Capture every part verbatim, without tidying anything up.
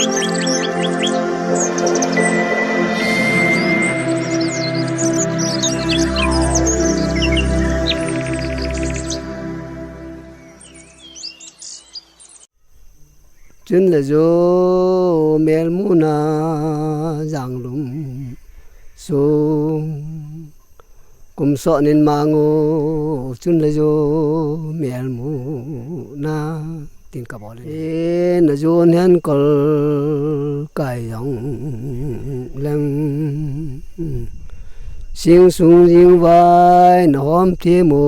Chun le jo melmuna janglum sung kum soh nin mangu chun le jo melmuna tin ka bol in. E na jon hen kol kai jong leng. Sing sung jing vai na hom thi mo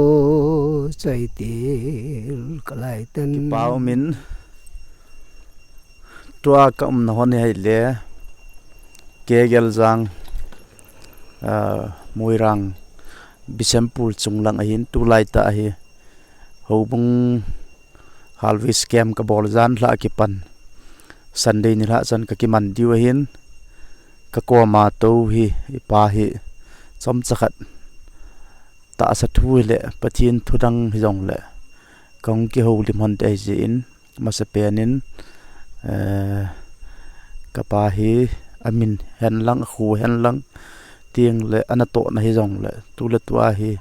choi til ka lai ten. Pau min tua ka um na hon hi le. Ke gel jang, ah, Moirang Bisempur chunglang ahin tulai ta ahi. Houbung Harvest Camp ka bol jan lha kipan Sunday ni lha chan ka kiman diu ahin. Ka koma to hi, i pa hi, chomcha khat tahsa thu hi le, Pathen thu dang hi jong le, ka hung kihoulim hon te ahi jeh in, masa pen in, eh, ka pa hi, a min hen lang, a khu hen lang, ting le, a natohna hi jong le, tu le tua hi,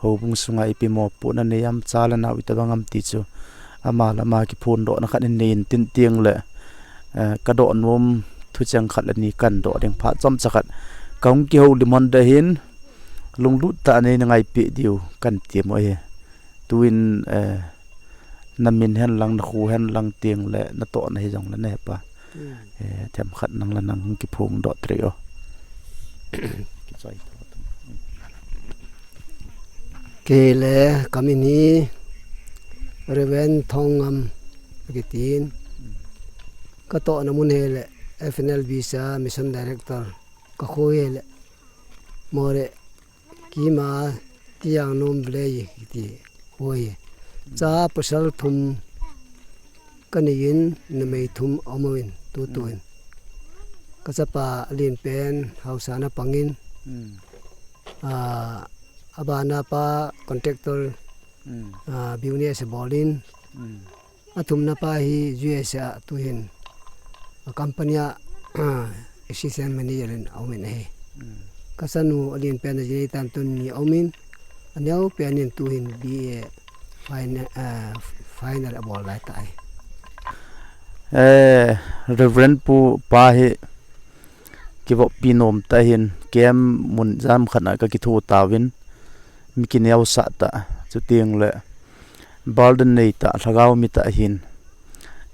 houbung sunga ipi mopohna nei am, cha le nau itobang am ti chu, ama le ama kiphondohna khat in nei in tin ting le, eh, ka doh nom thucheng khat le ni kan doh ding phat chomcha khat. Ka hung kihoulim hon te ahin, lunglut tah a nei na ngaipeh diu kan ti mo ahi. Tuin, eh, na min hen lang, na khu hen lang ting le, natohna hi jong le na he pa. Hmm. Eh, themkhat nang le nang hung kiphongdoh tei o. Kichoi tho tho. Kei le ka min hi Reverend Thongngam kitin. Hmm. Ka tohna mun hi le F N L B sa Mission Director ka khu hi le. Mo le Kima Tiang Nom Vlei kiti khu hi. Cha pasal thum ka nei in, numei thum a um in, tu tu in. Ka chapa a lien pen, haosa na pang in. Mm. Ah, a bana pa contractor, mm, ah, business a bol in. Mm. A thumna pa hi U S A tuhin a company a, ah, assistant manager in a um in ahi. Mm. Ka chanu a lien pen a jinei tan tun ni a um in, a neo pen in tuhin B A final, ah, final a bol lai ta ahi. Eh, Reverend Pu pa hi kivoppi nom ta hin, camp mun jam khat a ka kitho tauvin, mi kineosah ta, chuting le, burden nei ta, lhagao mi ta hin.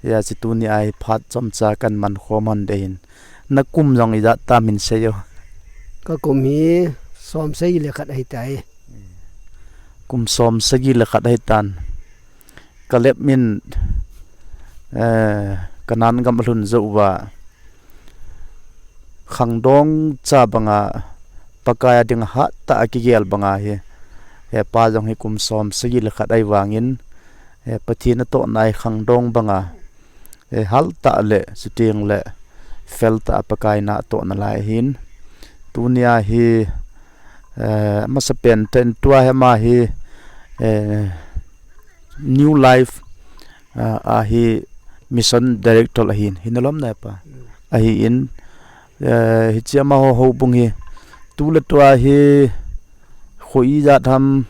Hijeh chun tuni a hi phat chomcha kan man khom hon te hin. Na kum jong ijat tam hin seiyo. Ka kum hi som sagi le khat ahi tai. Kum som sagi le khat ahi tan. Ka lep min, eh, Kanan gam a lhun jou uva. Khangdong cha banga, Pakai a dinga hat tah a kigel banga hi. He pa jong hi kum som sagi le khat ahi vangin, he Pathen natohna hi khangdong banga, he hal tah le, chuting le, fel tah a Pakai natohna lai hin. Tuni a hi, eh, masa pen ten tua hi ama hi, eh, New Life, ah, a hi mission director ahin, hin alom nai pa. Mm. Ahin, eh, hiche amaho houbung hi, tu le tua hi, kho ijat ham,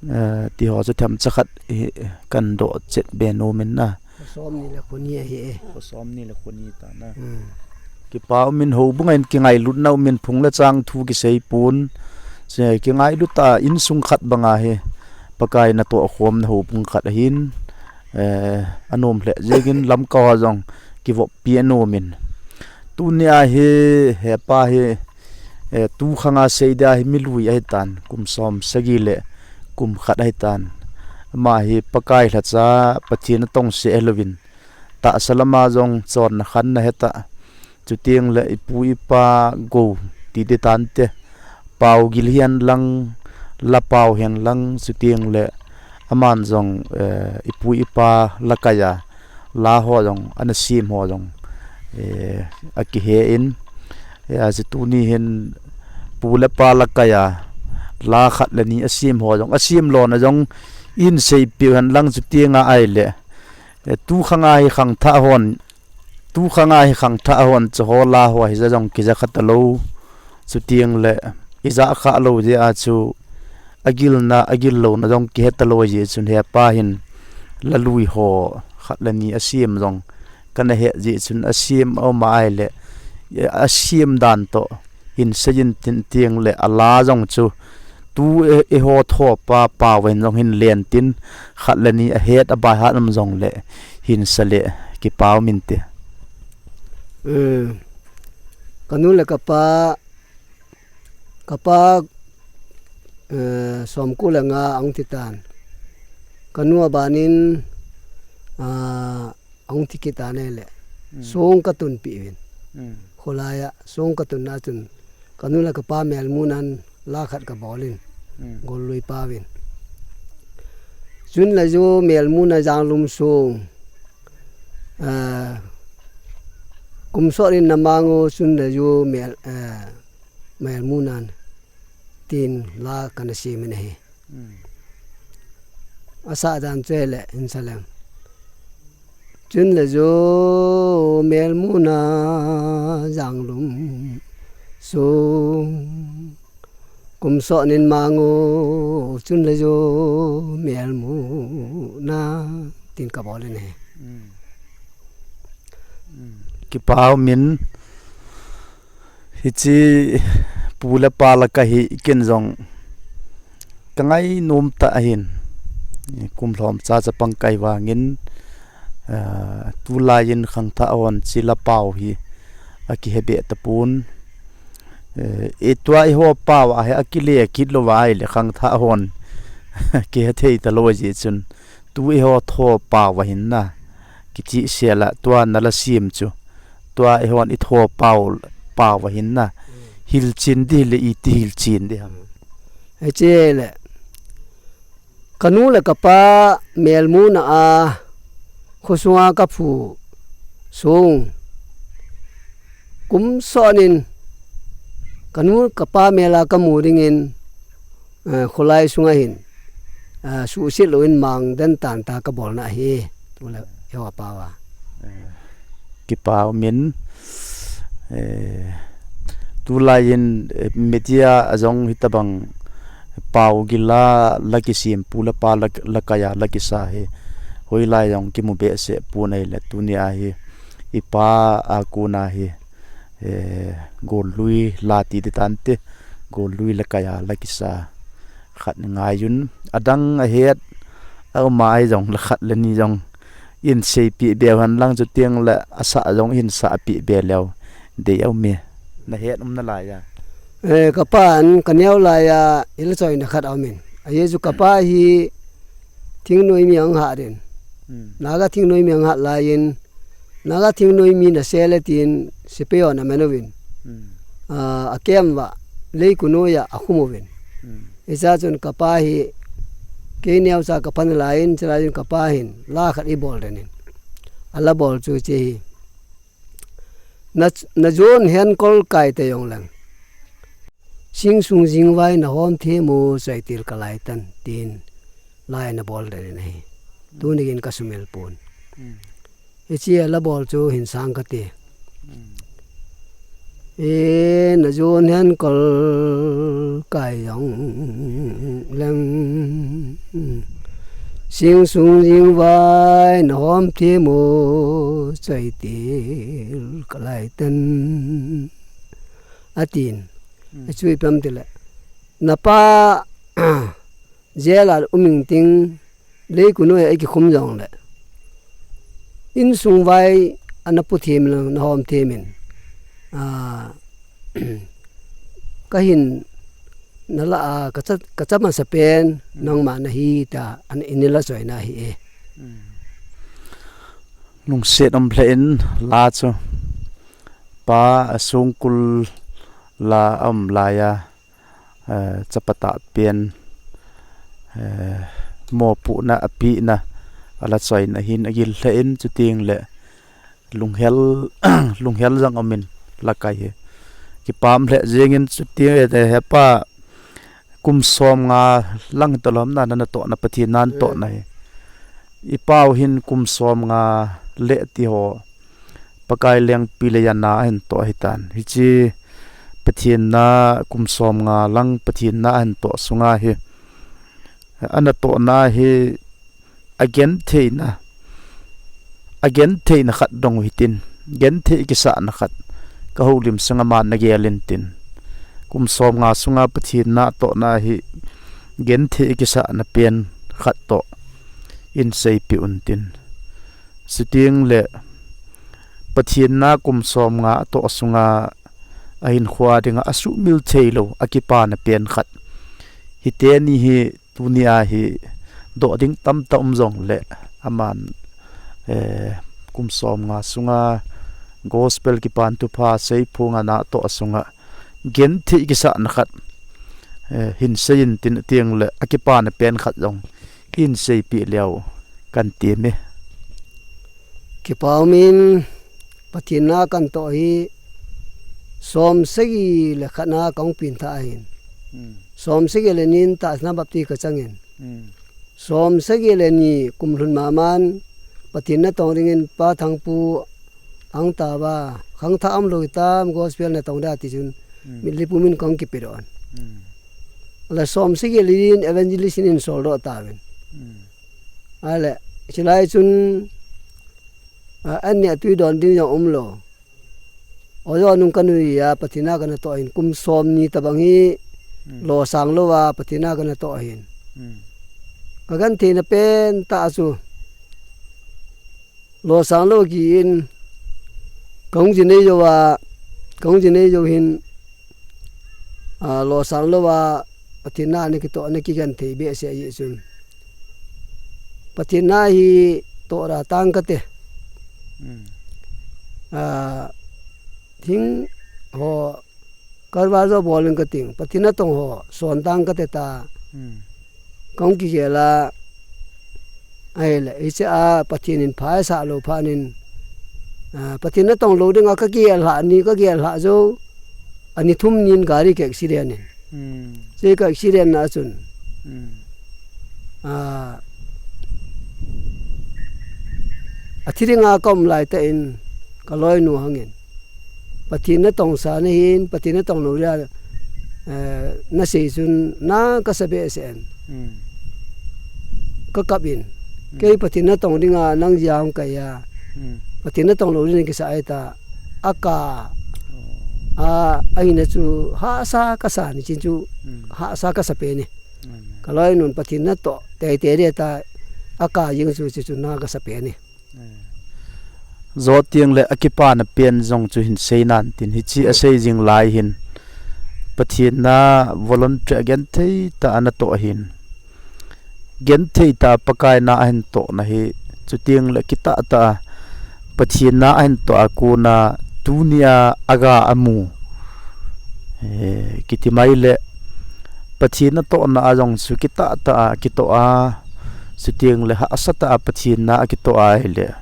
eh, ti ho chu themcha khat hi kan doh chet be nom in na. Kho som ni le kho ni ahi e. Kho som ni le kho ni ta na. Hmm. Kipa um in houbung a hin kingailutna um in phung le chang thu kisei pon. Se kingailut a insung khat banga hi Pakai natoh khomna houbung khat ahin, eh, anom lheh jengin Lamka ho jong kivoppi anom in. Tuni a hi, he pa hi, eh, tu khanga sei dia hi milui ahi tan, kum som sagi le kum khat ahi tan. Ama hi Pakai lhacha, Pathen atongse ahi louvin. Tahsa lama jong chonna khanna heta. Chuting le ipu ipa go ti te tante. Pau gil hihen lang, la pau hihen lang, chuting le aman jong, eh, ipu ipa la kai a, la ho jong, ana sem ho jong, eh, akihe in, eh, aji tuni hin pu le pa la kai a, la khat le ni asem ho jong, asem lona jong, in seipeh hen lang chuting a ahile, eh, tu khanga hi khangthah hon, tu khanga hi khangthah hon chu hola ho hi ja jong kija kha talou. Chutiang le ija kha lou jeh a chu agilna agil louna jong kihe talou jeh chun hepa hin la lui ho khat le ni asiam jong kana he jeh chun asiam aum a ahile asiam dan toh hin sejin tin tiang le ala jong chu tu e, e ho thopa pau hin jong hin len tin khat le ni ahet abai hat um jong le hin sa le kipau min te. Eh, kanu le kapa, kapa, eh, somku le nga ang titan. Kanu abanin, ah, ang ti kita ne le. Mm. Song katun pi win. Mm. Kholai a, song katun na tun. Kanu le kapa melmunan la khat kabolin. Mm. Gollui pavin. Chun le jo melmuna janglum song. Ah, kum sot in na mangu chun le jo mel, ah, melmunan. Tin la kana simin ahi. Mm. Asa dan chule in salem. Chun le jo melmuna janglum song. Kum sot nin mangu chun le jo melmuna tin kabolin ahi. Mm. Mm. Kipau min. Hichi pu le pa la kahi ken jong kangai nom ta ahin. Kum lhom cha chapang kai vangin, ah, tulai in khangthah hon chi la pau hi akihe be tapun. Eh, e tua i ho pau a he akile kit lou vai le khangthah hon kihe thei talou jeh chun. Tu i ho tho pau va hin na. Kichi sela tua na la sim chu. Tua i hon i tho pau, pau va hin na. Hil chin di le i ti hil chin di ham. He che le. Kanu le kapa melmuna a khosunga kaphu sung. Kum sonin kanu kapa mela kamu dingin, eh, kholai sunga hin, eh, suhset louvin mang den tan ta kabolna ahi. Tule, ewa pawa. Eh, kipau min, eh, tulai in, eh, media a jong hitabang pau gila la kisim pu le pa la, la kaya la kisa hi. Hoilai jong kimu behseh pu nei le tuni a hi. I pa a kuna hi. Eh, gollui la ti di tante, gollui le kaya la kisa khat ngai un, adang ahet, a um a ai jong le khat le ni jong in seipi beu han lang chu tiang le asa jong hin sa pi be leu dei a um e. Na het um na lai a. Eh, ka pa an ka neo lai a, i la choi na khat a um in. A ye chu ka pa hi thingnoi mi ang ha den. Hmm. Naga thingnoi mi ang ha lai in, Naga thingnoi mi na sele tin, sipeon a men uvin. Hmm. Ah, a kem va, lei kunoi a, a khum uvin. Hmm. Isa chun ka pa hi, kei neo sa ka pan lai in, chila chun ka pa hin, la khat i bol den in. A la bol chu che hi. Na, na jon hen kol kai te yong lang. Sing sung jing vai na hom the mo, sai til ka lai tan, tin. Lai na bol den in hi. Tuni kin ka sumil pun. Hmm. Hichi a la bol chu hin sang ka ti. Hmm. E na jon hen kol kai jong leng. Sing sung jing vai na hom thi mo chai til ka lai ten. A tin. Hmm. A chui pam ti le. Na pa jela uming ting Lei kunoi a i kikhum jong le. Insung vai ana pu them in, na hom them in. Ah, ka hin na la a, ka cha, ka cha masa pen, nangma na hi ta, an in la choi na hi e. Lungset um hle in la chu. Pa a sungkul la a um lai a. Eh, chapatah pen, eh, mopuhna a pina, a la choina hin a gil hle in chuting le lunghel, lunghel jang um in la kai hi. Kipam hle jing in chuting le te he pa kum som nga lang tolom na, na, na tohna Pathen nan tohna hi. I pau hin kum som nga le ti ho. Pakai lengpi le jana ahin toh ahitan. Hiche Pathen na kum som nga lang Pathen na ahin toh sunga hi, ana tohna hi agentheina, agentheina khat dong hitin, genthei kisahna khat ka houlim sanga aman ana gel intin. Kum som nga sunga Pathen na atohna hi genthei kisahna pen khat toh hin seipeh untin. Chuteng le Pathen na kum som nga atoh sunga ahinkhoa dinga asuhmil theilou, akipana pen khat. Hiteni hi tunia hi doh ding tamtah um jongle aman, eh, kum som nga sunga gospel kipan thupha seiphonga na atoh sunga genthei kisahna khat, eh, hin sei intin, chuteng le akipana pen khat jong hin seipeh leu kan ti me. Kipa umin, Pathen na kan toh hi som sagi le khat na kahung pengthah ahin. Hmm. Som sagi le ni in tahsa na bapti kachangin. Hmm. Som sagi le ni kum lhun maman Pathen natong dingin Pa Thangpu ahung tao va, khangthah umlou hitam, gospel natong da ti chun, hmm, mitlhi pumin kahung kipe doh in. Hmm. Le som sagi le ni in evangelist in eihin soldoh tauvin. Hmm. Ale, chulai chun, a, an ni a tui don ding jong umlou. Ojo nung kanui a, Pathen na kana toh ahin, kum som ni tabang hi, hmm, losang louva Pathen na kana toh ahin. Hmm. Ka gentheina pen tah chu losang lou kit in, kahung jinei jouva, kahung jinei jou hin, a, losang louva Pathen na ana kitoh, ana kigenthei behseh ahi chun, Pathen na hi toh da tang kate. Hmm. A, thing ho, Karva jo bol in kating, Pathen natong ho son tang kate ta. Hmm. Kahung kigel a, ahile, hiche a Pathen in pha asah lou phat in, a, Pathen natong lou dinga kagel lhah ni, kagel lhah jou, ani thum ni in gari ka accident in. Hmm. Hiche ka accident na chun, hmm, a, athi dinga ka um laitah in, ka loinu hangin, Pathen natong sa nahin, Pathen natong lou dia, eh, nasei chun na kasa behseh in. Hmm. Ka kap in. Hmm. Kei Pathen natong dinga nang jia hung kai a. Hmm. Pathen natong lou ding kisa ahi ta. Aka. Oh. A, ahina chu hahsa kasa ni chin chu. Hmm. Hahsa kasa pen e. Amen. Ka loinun Pathen natoh teitei dia ta. Aka jeng chu, chu, chu na kasa pen e. Jot teng le akipana pen jong chu hin sei nan tin, hiche asei jing lai hin Pathen na volunteer genthei tah a natoh ahin. Genthei tah a Pakai na ahin tohna hi, chuteng le kitah tah a Pathen na ahin toh a kona tunia aga amu. Eh, kiti mai le Pathen natohna a jong chu kitah tah a kitoh a, chuteng le hahsa tah a Pathen na akitoh a ahile,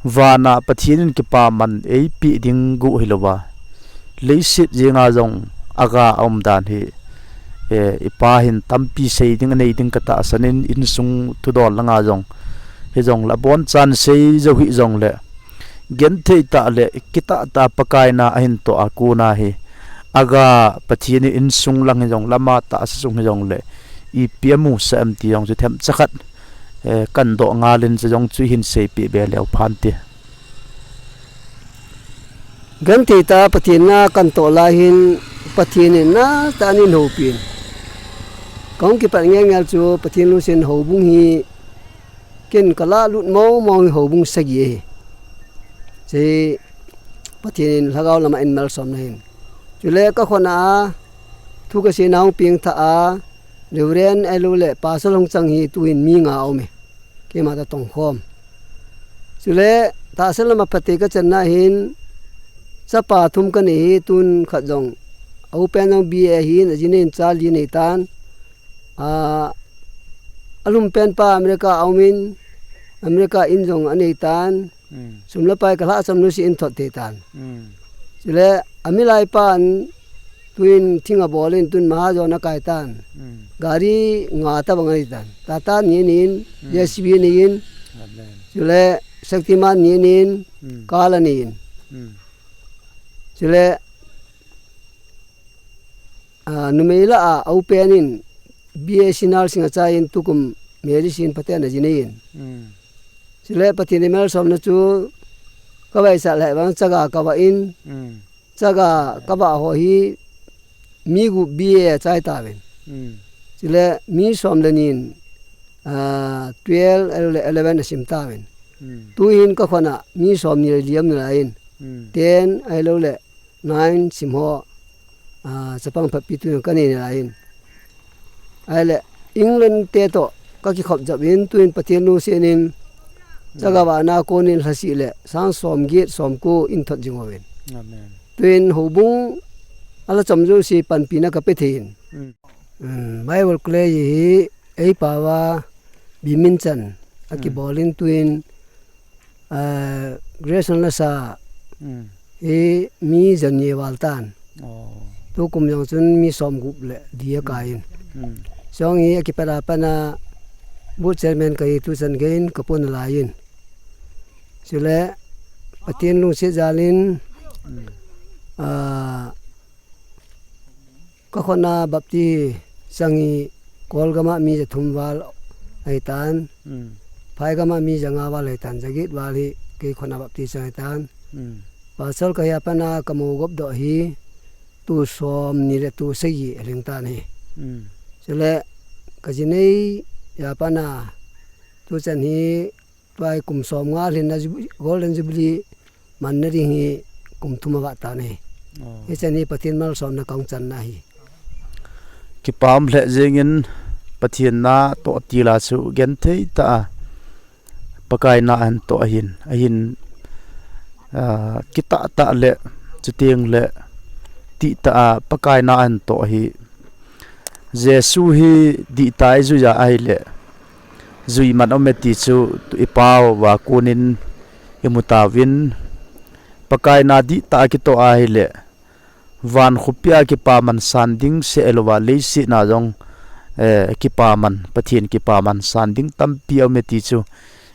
vana Pathen in kipaman eipeh ding guh hilouva, leiset jenga jong aga aum dan hi, eh, ipa hin tampi sei ding anei ding katahsan in, insung thudol langa jong, hijongle abonchan sei jou hih jongle, genthei tah le kitah tah a Pakai na ahin toh a kona hi, aga Pathen in insung lang hijongle, ama tahsa sung hijongle, ipi amusah em ti jong chu themcha khat, eh, kan doh ngal in, chu jong chu hin seipeh be leu phan te. Genthei tah a Pathen na kan toh lai hin, Pathen in natah in eihin houpin. Kahung kipat ngelngel chu Pathen lungset in houbung hi, ken kalah lut mong mong hi houbung sagi ahi. Hiche Pathen in lhagao lama eimalsomna hin. Chule kakhona a, thu kasei na hung pengthah a, Reverend ahilou le Pastor Lhongchang hi tuhin mi nga aume. Keima toh tongkhom. Chule tahsa lama phatthei kachanna hin, chapa thum kanei hi, tun khat jong, a u pen jong B A ahin, ajinei in cha li anei tan. A, alhum pen pa America a aumin, America in jong anei tan. Hmm. Sum le pai kalhahsam nu si in thot thei tan. Hmm. Chule, amilai pan, tuin thing abol in, tun mahajon akai tan. Hmm. Gari nga tabang anei tan. Tata ni anei in, hmm, J C B anei in. Amen. Chule, Shaktiman ni nin, kal ani in. Chule, ah, numei lah a, a u pen in, B A C nursing a chai in tukum medicine paten a jin in. Chule, Pathen in malsomna chu, ka vai sa lai vang chaga ka va in, chaga ka va ho hi, mi gup B A a chai ta ven. Chule, mi som le nin, ah, twelve, ele-, eleven a sim ta ven. Tu hin ka khona, mi som ni le li um na lai in. Ten, ai lo le, nine sim ho, ah, chapang phapi tu ka nei na lai in. Ai le, England te to, ka ki khop jap in, tu in Pathen nu se nin, chaga va na ko nin lhasi le, sang som get, som ko in thot jing o ven. Amen. Tu in ho bung, ala chom jo si panpi na ka pe the in. Mm, Bible College hi, ei pa va, Bimin Chan, a ki bol in tu in, ah, graduation la sa, hi mi jan ni val tan. Tu kum jong chun mi som gup le li a kai in. Song hi a ki pa da pa na bu chairman ka hi tu chan ge in ka pon lai in. Chule Pathen lungset jal in, ah, ka khona bapti sang hi Kol gama mi ja thum val ai tan. Phai gama mi ja nga val ai tan, ja get val hi kei khona bapti sang ai tan. Pasal ka hi a pa na ka mo gop do hi tu som ni le tu sei a ling tan hi. Chule ka ji nei ya pa na tu chan hi Tua hi kum som nga lhin na Jubi-, Golden Jubilee man na ding hi kum thum a va ta nei. Hi chan hi Pathen malsomna kong chan na hi. Kipa um lheh jingin Pathen na toh tila chu gen thei ta a. Pakai na an toh ahin, ahin, ah, kitah tah le, chuteng le, tih tah a, Pakai na an toh hi. Jesu hi dihtai jui a ahile, jui man um e ti chu tu i pau va kunin i mu tauvin, Pakai na dihtah a kitoh ahile, van khopi a kipaman san ding seh lou va, leiset na jong, eh, kipaman, Pathen kipaman san ding tampi a um e ti chu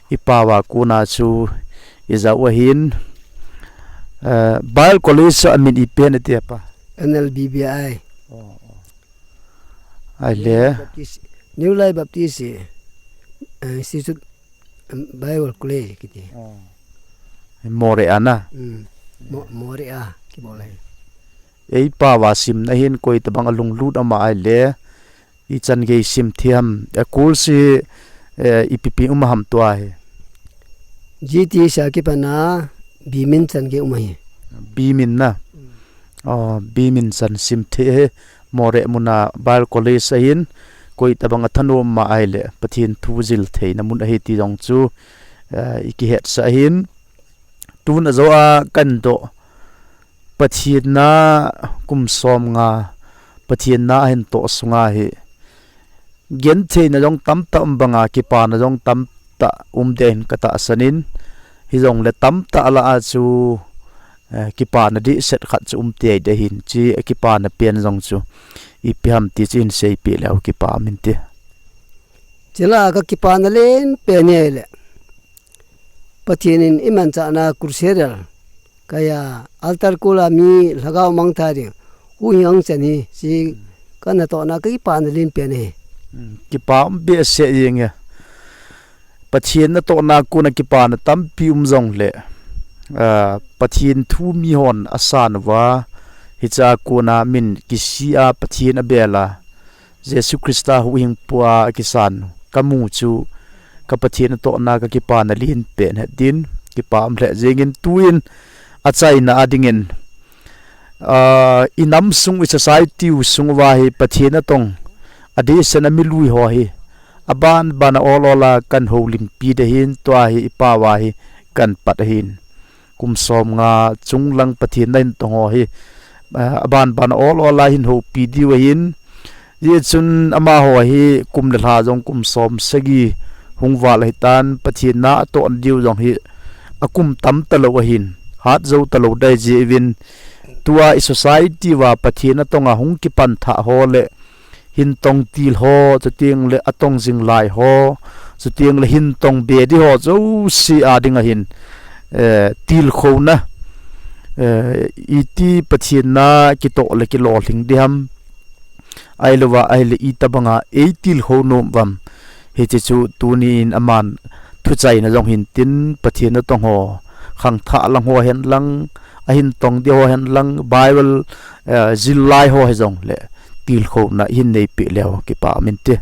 i pau va kuna chu i ja u ahin, eh, Bible College chu a min ipi ham ati a pa? N L B B I. Oh, oh. Ahile. Baptist, New Life Baptist, eh, Institute, em, Bible College kiti. Oh. Moreh a na. Mm. Mo-, Moreh a kibol ahi. Ei pau va simna hin koi tabang a lunglut ama ahile. I chan gei sim thei ham. A course hi, eh, ipi pi um ham tua hi. G T sa kipan a B Min chan gei um ahi. B Min na. Mm. Oh, B Min chan sim thei hi. Moreh mun a Bible College ahin, koi tabang a thanom ma ahile, Pathen thu jil theina mun ahi ti jong chu, eh, i kihetsah ahin, tun a jo a kan toh, Pathen na kum som nga, Pathen na ahin toh sunga hi, gen theina jong tamtah um banga, kipana jong tamtah um ding ahin ka tahsan in, hijongle tamtah lah a chu, eh, kipana dehset khat chu um tei ding ahin, chi, eh, kipana pen jong chu ipi ham ti chu hin seipeh leu kipa um inte. Chule ka kipana len pen ahile, Pathen in i manchahna Crusader, kei a altar kol a mi lhagao mang tha ding, huhhing chan hi, chi ka natohna ka kipana len pen ahi. Hmm, kipa um behseh jeng e. Pathen natohna kona kipana tampi um jongle, ah, Pathen thu mihon asan uva, hiche a kona min kisih a Pathen abel a, Jesu Christa huhhingpu a akisan u ka mu chu ka Pathen natohna ka kipana len pen ahi din, kipa um lheh jengin tuin achaina a dingin, ah, i nam sung, i society u sung uva hi Pathen natong, adehset a milui ho hi, aban ban a ol ol a kan houlimpi ding ahin, tua hi i pau va hi kan pat ahin. Kum som nga chung lang Pathen na hin tong ho hi, ah, aban ban a ol ol a hin houpi diu ahin. Hijeh chun amaho hi kum le lha jong kum som sagi hung val ahitan, Pathen na atoh diu jong hi akum tam talou ahin. Hat jou talou ding ahi jeh uvin, tua i society uva Pathen natong a hung kipan thah ho le intong til ho, chuteng le atong jing lai ho, chuteng le hin tong be di ho jouse a ding ahin, eh, tilkhouna, eh, iti Pathen na kitoh le kilolhing di ham, ahilouva ahile itobanga ei tilkhou nom uvam. Hiche chu tuni in aman thuchaina jong hin tin, Pathen natong ho, khangthah lang ho hen lang, ahin tong di ho hen lang, Bible, eh, jil lai ho hijong le tilkhouna hin neipeh leu kipa um inte.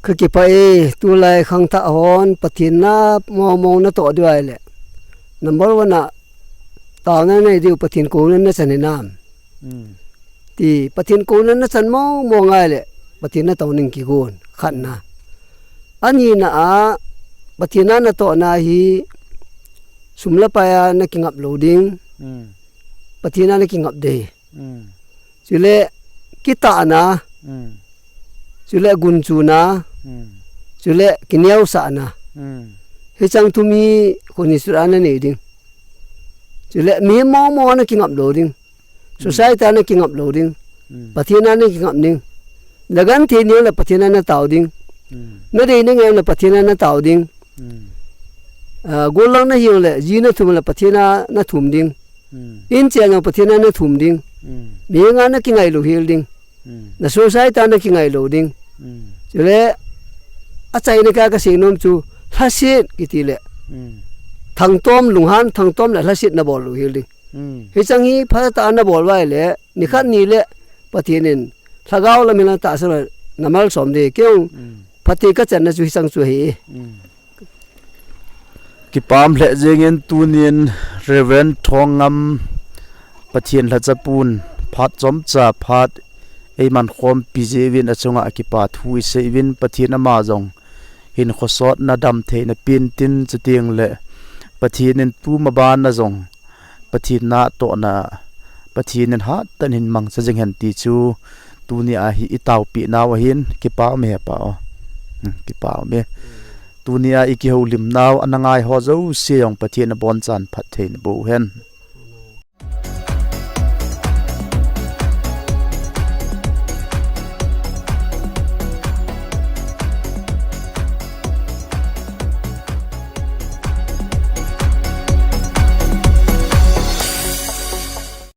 Ka kipah e, tulai khangthah hon Pathen na mong mong natoh diu ahile, number one a taona nei diu Pathen kouna nachan hinam? Hmm. Ti, Pathen kouna nachan mong mong ahile Pathen natong ding kigon, khatna. Anina a, Pathen na natohna hi sum le pai a nakingap lou ding. Hmm. Pathen na nakingap ding. Hmm. Chule kitahna. Hmm. Chule gunchuna. Hmm. Chule kineosahna. Hmm. Hicheng thum hi khonisuh a nanei ding. Chule mi mong mong a nakingap lou ding. Hmm. Society a nakingap lou ding. Hmm. Pathen a nakingap ding. Nagenthei neo le Pathen a natao ding. Hmm. Nadei nangai le Pathen a natao ding. Hmm. Ah, gollhang nahi le, ji nathum le Pathen a nathum ding. Hmm. Inchen jong Pathen a nathum ding. Hmm. Mihem a nakingai louhel ding. Hmm. Na society a nakingai lou ding. Hmm. Chule, achaina kah a kasei nom chu, lhaset kiti le. Hmm. Thangtom, lunghan thangtom le lhaset nabol louhel ding. Hmm. Hicheng hi phatah a nabol uva ahile, nikhat ni le Pathen in lhagao lam in atahsan le namalsom ding. Kei jong, hmm, phatthei kachanna chu hicheng chu ahi. Hmm. Kipa um lheh jengin tunin Reverend Thongngam Pathen lhacha pun phat chomcha phat eiman khompi jeh uvin achunga kipa thu isei uvin, Pathen ama jong hinkho sotna damtheina pen tin, chuteng le Pathen in tuma bana jong Pathen natohna, Pathen in hatah in hin mangcha jing hen ti chu tuni a hi itaopeh nau ahin, kipa um e hepa o. Hmm, kipa um e. Tuni a ikihoulim nau ana ngai ho jouse jong Pathen in abonchan phatthei naboh hen.